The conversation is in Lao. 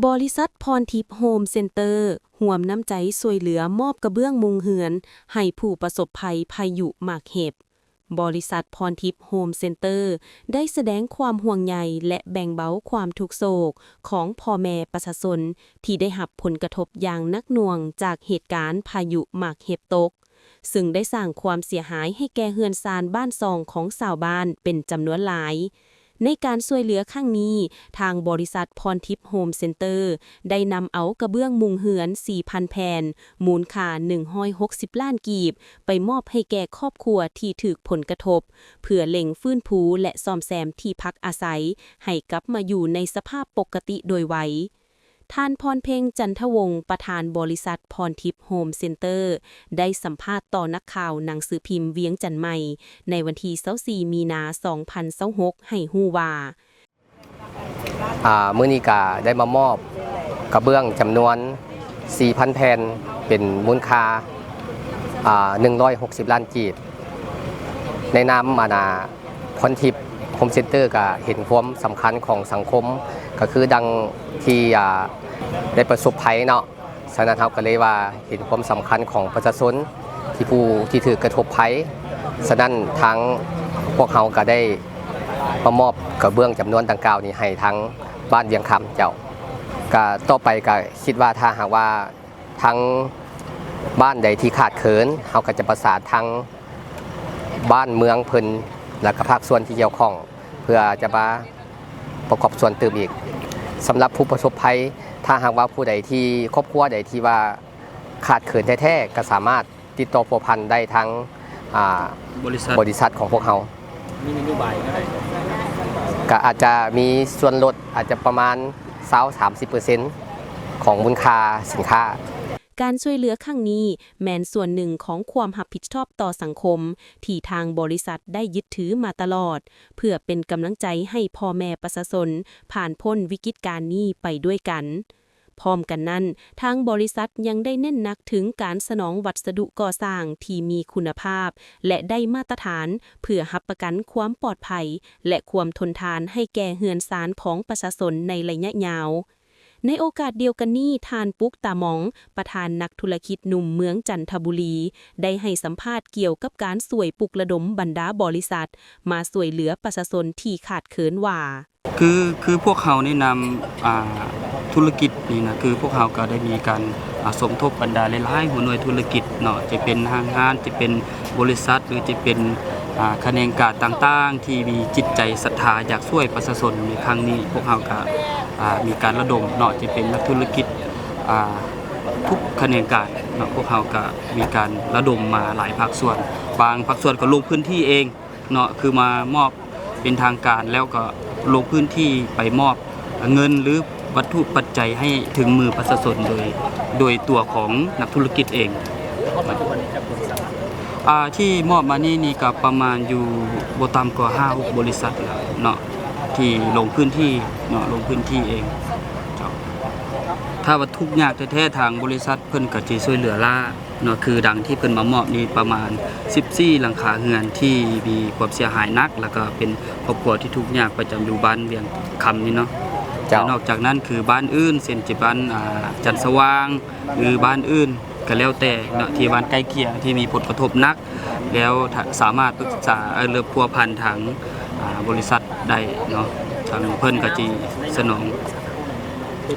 ບໍລິສັດພອນທິບໂຮມເຊັນເຕີ ຮ່ວມນ້ຳໃຈຊ່ວຍເຫຼືອມອບກະເບື້ອງມຸງເຮືອນໃຫ້ຜູ້ປະສົບໄພພາຍຸໝາກເຫັບ. ບໍລິສັດພອນທິບໂຮມເຊັນເຕີ ໄດ້ສະແດງຄວາມຫ່ວງໃຍ ແລະ ແບ່ງເບົາຄວາມທຸກໂສກຂອງພໍ່ແມ່ປະຊາຊົນ ທີ່ໄດ້ຮັບຜົນກະທົບຢ່າງໜັກໜ່ວງຈາກເຫດການພາຍຸໝາກເຫັບຕົກ, ເຊິ່ງໄດ້ສ້າງຄວາມເສຍຫາຍໃຫ້ແກ່ເຮືອນຊານບ້ານຊ່ອງຂອງຊາວບ້ານເປັນຈຳນວນຫຼາຍ. ໃນການຊ່ວຍເຫຼືອຄັ້ງນີ້, ທາງບໍລິສັດພອນທິບໂຮມເຊັນເຕີ ໄດ້ນຳເອົາກະເບື້ອງມຸງເຮືອນສີ່ພັນແຜ່ນ, ມູນຄ່າໜຶ່ງຮ້ອຍຫົກສິບລ້ານກີບ, ໄປມອບໃຫ້ແກ່ຄອບຄົວທີ່ຖືກຜົນກະທົບ, ເພື່ອເລັ່ງຟື້ນຟູ ແລະ ສ້ອມແຊມທີ່ພັກອາໄສໃຫ້ກັບມາຢູ່ໃນສະພາບປົກກະຕິໂດຍໄວ. ທ່ານ ພອນເພັງ ຈັນທະວົງ ປະທານບໍລິສັດພອນທິບໂຮມເຊັນເຕີ ໄດ້ສຳພາດຕໍ່ນັກຂ່າວໜັງສືພິມວຽງຈັນໃໝ່ ໃນວັນທີຊາວສີ່ມີນາສອງພັນຊາວຫົກ ໃຫ້ຮູ້ວ່າ ອາ ມື້ນີ້ກະໄດ້ມາມອບກະເບື້ອງຈຳນວນສີ່ພັນແຜ່ນ ເປັນມູນຄ່າ ອາ ໜຶ່ງຮ້ອຍຫົກສິບລ້ານກີບ ໃນນາມ ອາ ນາ ພອນທິບໂຮມເຊັນເຕີ ກະເຫັນຄວາມສຳຄັນຂອງສັງຄົມ ກະຄືດັ່ງທີ່ ອາ ໄດ້ປະສົບໄພເນາະ. ສະນັ້ນເຮົາກະເລີຍວ່າເຫັນຄວາມສຳຄັນຂອງປະຊາຊົນທີ່ຜູ້ທີ່ຖືກກະທົບໄພ. ສະນັ້ນທາງພວກເຮົາກະໄດ້ມາມອບກະເບື້ອງຈຳນວນດັ່ງກ່າວນີ້ໃຫ້ທາງບ້ານວຽງຄຳເຈົ້າ. ກະຕໍ່ໄປກະຄິດວ່າຖ້າຫາກວ່າທາງບ້ານໃດທີ່ຂາດເຂີນ ເຮົາກະຈະປະສານທາງບ້ານເມືອງເພິ່ນ ແລະກະພາກສ່ວນທີ່ກ່ຽວຂ້ອງ ເພື່ອຈະມາປະກອບສ່ວນຕື່ມອີກ. ສຳລັບຜູ້ປະສົບໄພ ຖ້າຫາກວ່າຜູ້ໃດທີ່ ຄອບຄົວໃດທີ່ວ່າຂາດເຂີນແທ້ໆ ກະສາມາດຕິດຕໍ່ພົວພັນໄດ້ທາງ ອາ ບໍລິສັດ ບໍລິສັດຂອງພວກເຮົາ. ມີນະໂຍບາຍແນວໃດ? ກະອາດຈະມີສ່ວນລົດ ອາດຈະປະມານຊາວສາມສິບເປີເຊັນຂອງມູນຄ່າສິນຄ້າ. ການຊ່ວຍເຫຼືອຄັ້ງນີ້ແມ່ນສ່ວນໜຶ່ງຂອງຄວາມຮັບຜິດຊອບຕໍ່ສັງຄົມ ທີ່ທາງບໍລິສັດໄດ້ຍຶດຖືມາຕະຫຼອດ ເພື່ອເປັນກຳລັງໃຈໃຫ້ພໍ່ແມ່ປະຊາຊົນຜ່ານພົ້ນວິກິດການນີ້ໄປດ້ວຍກັນ. ພ້ອມກັນນັ້ນ, ທາງບໍລິສັດຍັງໄດ້ເນັ້ນໜັກເຖິງການສະໜອງວັດສະດຸກໍ່ສ້າງທີ່ມີຄຸນນະພາບ ແລະ ໄດ້ມາດຕະຖານ ເພື່ອຮັບປະກັນຄວາມປອດໄພ ແລະ ຄວາມທົນທານໃຫ້ແກ່ເຮືອນຊານຂອງປະຊາຊົນໃນໄລຍະຍາວ. ໃນໂອກາດດຽວກັນນີ້, ທ່ານ ປຸກ ຕາມອງ ປະທານນັກທຸລະກິດໜຸ່ມເມືອງຈັນທະບູລີ ໄດ້ໃຫ້ສຳພາດກ່ຽວກັບການຊ່ວຍປຸກລະດົມບັນດາບໍລິສັດມາຊ່ວຍເຫຼືອປະຊາຊົນທີ່ຂາດເຂີນວ່າ ຄື ຄືພວກເຮົາແນະນຳ ອາ ທຸລະກິດນີ້ນະ ຄືພວກເຮົາກະໄດ້ມີການ ອາ ສົມທົບບັນດາຫຼາຍໆຫົວໜ່ວຍທຸລະກິດເນາະ, ຈະເປັນຫ້າງຮ້ານ ຈະເປັນບໍລິສັດ ຫຼື ຈະເປັນ ອາ ຂະແໜງການຕ່າງໆ ທີ່ມີຈິດໃຈສັດທາຢາກຊ່ວຍປະຊາຊົນໃນຄັ້ງນີ້. ພວກເຮົາກະ ອາ ມີການລະດົມເນາະ, ຈະເປັນນັກທຸລະກິດ ອາ ທຸກຂະແໜງການເນາະ, ພວກເຮົາກະມີການລະດົມມາຫຼາຍພາກສ່ວນ, ບາງພາກສ່ວນກະລົງພື້ນທີ່ເອງ ເນາະ ຄືມາມອບເປັນທາງການ ແລ້ວກໍລົງພື້ນທີ່ໄປມອບເງິນ ຫຼື ວັດຖຸປັດໄຈໃຫ້ເຖິງມືປະຊາຊົນໂດຍ ໂດຍຕົວຂອງນັກທຸລະກິດເອງ. ອາ ທີ່ມອບມານີ້ນີ້ກໍປະມານຢູ່ບໍ່ຕ່ຳກວ່າຫ້າຫົກບໍລິສັດແລ້ວເນາະ ທີ່ລົງພື້ນທີ່ເນາະ ລົງພື້ນທີ່ເອງ. ເຈົ້າ ຖ້າວ່າທຸກຍາກແທ້ໆ ທາງບໍລິສັດເພິ່ນກໍຈະຊ່ວຍເຫຼືອລ້າ ເນາະ ຄືດັ່ງທີ່ເພິ່ນມາມອບນີ້ປະມານສິບສີ່ຫຼັງຄາເຮືອນທີ່ມີຄວາມເສຍຫາຍໜັກ ແລ້ວກໍເປັນຄອບຄົວທີ່ທຸກຍາກປະຈຳຢູ່ບ້ານວຽງຄຳນີ້ເນາະ. ເຈົ້າ ແລະ ນອກຈາກນັ້ນຄືບ້ານອື່ນ ເຊັ່ນຈະບ້ານ ອາ ຈັນສະຫວ່າງ ຫຼື ບ້ານອື່ນກໍແລ້ວແຕ່ເນາະ ທີ່ບ້ານໃກ້ຄຽງທີ່ມີຜົນກະທົບໜັກ ແລ້ວ ສາມາດປຶກສາ ເອີ ຫຼື ພົວພັນທາງ ອາ ບໍລິສັດໄດ້ເນາະ ທາງເພິ່ນກໍຈະສະໜອງ